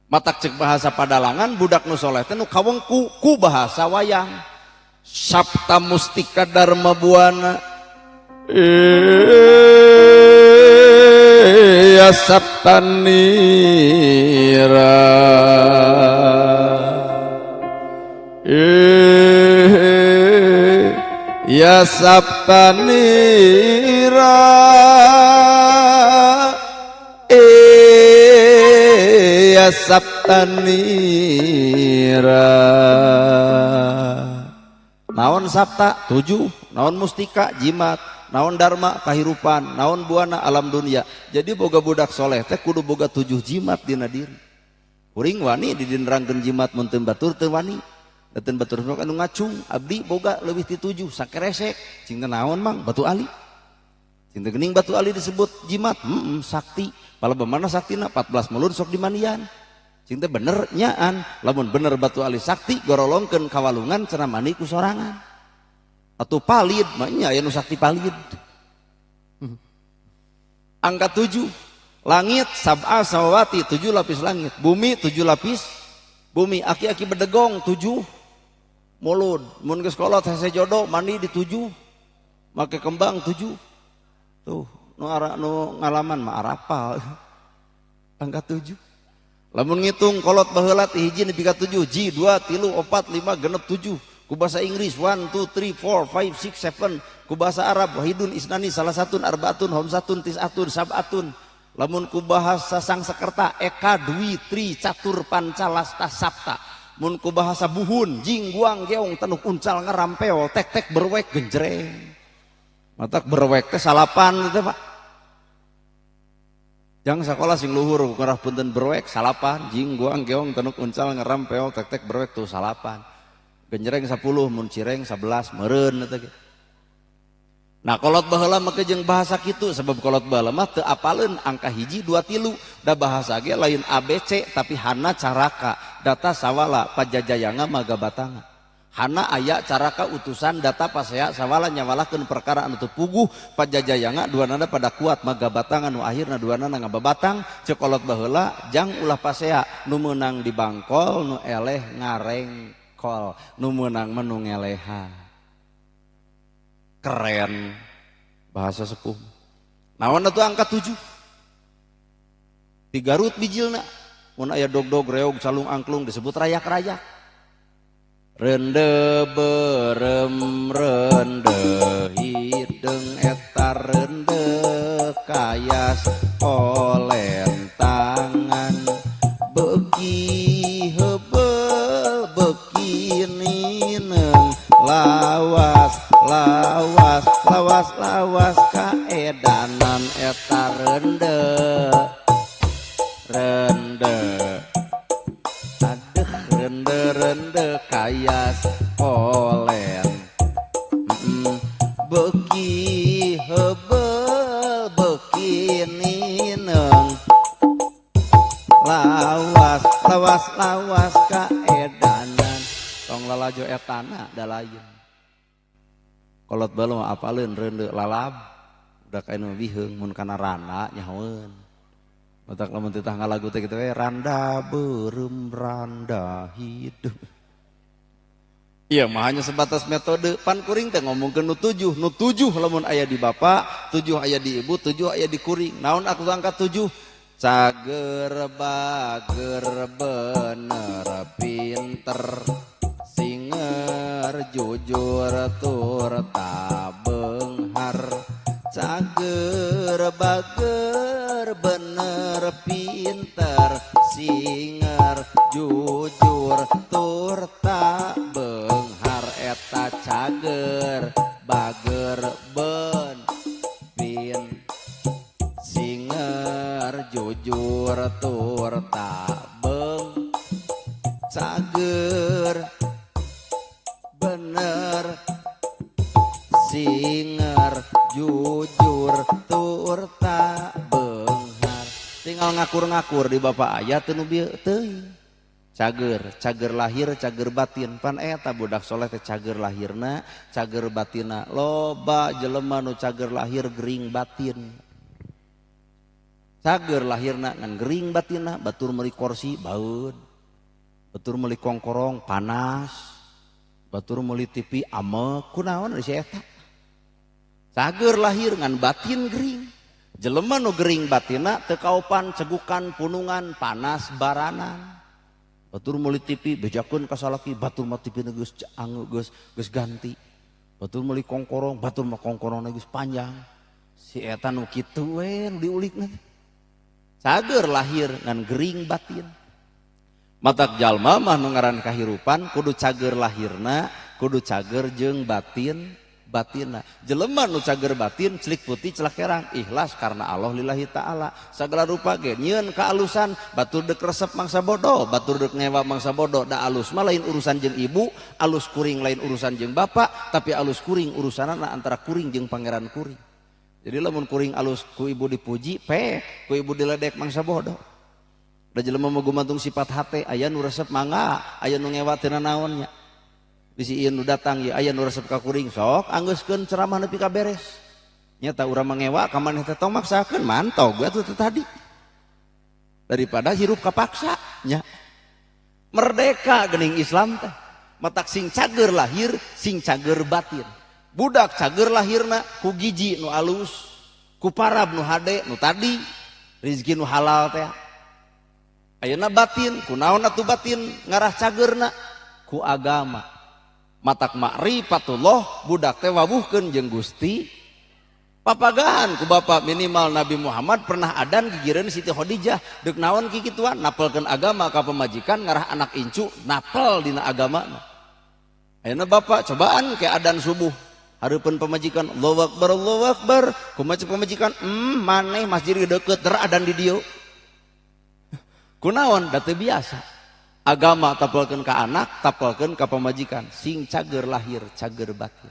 Matak cek bahasa padalangan budak nu soleh teh nu kawengku ku bahasa wayang. Sapta Mustika Dharma Buana. Ya Saptanira. Ya Saptanira. Ya Saptanira. Naon Sapta? 7. Naon Mustika? Jimat. Naon Dharma? Kahirupan. Naon Buana? Alam dunia. Jadi boga budak soleh teh kudu boga 7 jimat dina diri. Kuring wani didinrangkeun jimat mun teu batur teu wani. Da teu batur sok anu ngacung, abdi boga leuwih ti 7 sakeresek. Cing teh naon mang? Batu Ali. Cing teh geuning batu ali disebut jimat. Sakti. Palebah mana saktina? 14 melun sok dimandian. Cing teh bener nyaan, lamun bener batu ali sakti gorolongkeun kawalungan cenah mandi ku sorangan. Atau palid, mah nya aya nu sakti palid. Angka 7. Langit sab'a samawati, 7 lapis langit. Bumi 7 lapis bumi. Aki-aki bedegong 7 mulud. Mun geus kolot hese jodoh mandi di 7. Make kembang 7. Tuh, nu ara nu ngalaman mah arapal. Angka 7. Lamun ngitung kolot baheula ti hiji nepi ka 7, ji 2 3 4 5 genep 7. Ku bahasa Inggris 1 2 3 4 5 6 7. Ku bahasa Arab wahidun isnani salasatun arbaatun homsatun tisatun sab'atun. Lamun ku bahasa Sangsekerta eka dwi tri catur panca lasta sapta. Mun ku bahasa buhun jing guang geong tanuk uncal ngarampeol tek tek berwek genjreng. Matak berwek teh salapan teh Pak. Jang sekolah sing luhur ngarah punten berwek salapan jing guang geong tanuk uncal ngarampeol tek tek berwek tuh salapan. Genjreng 10 mun cireng 11 meureun eta ge. Nah kolot baheula mah jeung bahasa kitu sebab kolot baheula mah teu apaleun angka 1 2 3 da bahasa ge lain ABC tapi hana caraka data sawala pajajayanga magabatanga. Hana aya caraka utusan data pasea sawala nyawalakeun perkara anu teu puguh pajajayanga duanana pada kuat magabatanga nu akhirna duanana ngababatang ceuk kolot baheula jang ulah pasea nu meunang di bangkol nu eleh ngarengkol nu meunang mah nu ngeleha. Keren bahasa sepuh. Naon atuh angka 7? Di Garut bijilna mun aya dog-dog reog calung angklung disebut rayak-rayak. Rende berem rende hideung eta rende kayas kolentangan beuki heubeul beuki nineung lawas lawas lawas lawas kaedanan eta rende rende adeuh rende rende kayas kolen beuki heubeul beuki nineung lawas lawas lawas kaedanan tong lalajo etana da lain kolot baheula mah apaleun reunde lalab udah ka nu biheung mun kana randa nyahoeun matak lamun titah ngalagu teh kitu we randa beureum randa hidup. Iya mah hanya sebatas metode pan kuring teh ngomongkeun nu 7 nu 7 lamun aya di bapak 7 aya di ibu 7 aya di kuring naon aku angka 7 cager bager bener pinter singer jujur tur tabeunghar cager bager bener pinter singer jujur tur tabeunghar eta cager bager ben pin singer jujur tur tabeung cager bener singer jujur tur tabeunghar tinggal ngakur-ngakur di bapak aya teu nu bieu teuing cager cager lahir cager batin pan eta budak soleh teh cager lahirna cager batinna loba jelema nu cager lahir gering batin. Cager lahirna ngan gering batinna, batur meuli kursi baeud. Batur meuli kongkorong panas. Batur meuli TV amek, kunaon si eta? Cager lahir ngan batin gering. Jelema nu gering batinna teu kaopan cegukan punungan panas baranan. Batur meuli TV bejakeun ka salaki, batur mah TV na geus geus geus ganti. Batur meuli kongkorong, batur mah kongkorongna geus panjang. Si eta nu kitu we nu diulikna teh. Cager lahir ngan gering batin. Matak jalma mah nu ngaran kahirupan kudu cager lahirna, kudu cager jeung batin batinna. Jelema nu cager batin celik putih celak herang, ikhlas karena Allah lillahi taala. Sagala rupa ge nyieun kaalusan, batur deuk resep mangsa bodoh, batur deuk ngewa mangsa bodoh. Da alus mah lain urusan jeung ibu, alus kuring lain urusan jeung bapak, tapi alus kuring urusanana antara kuring jeung pangeran kuring. Jadi lamun kuring alus ku ibu dipuji, pe, ku ibu diledek mangsa bodoh. Da jelema mah gumantung sifat hate, aya nu resep mangga, aya nu ngewa teu nanaonnya. Bisi ieu nu datang ya aya nu resep ka kuring sok anggeuskeun ceramah nepi ka beres. Nyata urang mah ngewa ka maneh teh tong maksakeun mantog atuh teh tadi. Daripada hirup kapaksa nya. Merdeka geuning Islam teh. Matak sing cager lahir, sing cager batin. Budak cager lahirna ku giji nu alus, ku parab nu hade nu tadi, rezeki nu halal teh. Ayeuna batin, kunaon atuh batin ngarah cagerna ku agama. Matak ma'rifatullah budak teh wawuhkeun jeung Gusti. Papagahan ku bapak minimal Nabi Muhammad pernah adan gigireun Siti Khadijah deuk naon kikituan napelkeun agama ka pamajikan ngarah anak incu napel dina agamana. Ayeuna bapak cobaan ke adan subuh hareupeun pamajikan Allahu Akbar Allahu Akbar kumaha cek pamajikan maneh masjid deukeut der adan di dieu. Kunaon da teu biasa. Agama tapelkeun ka anak, tapelkeun ka pamajikan, sing cager lahir, cager batin.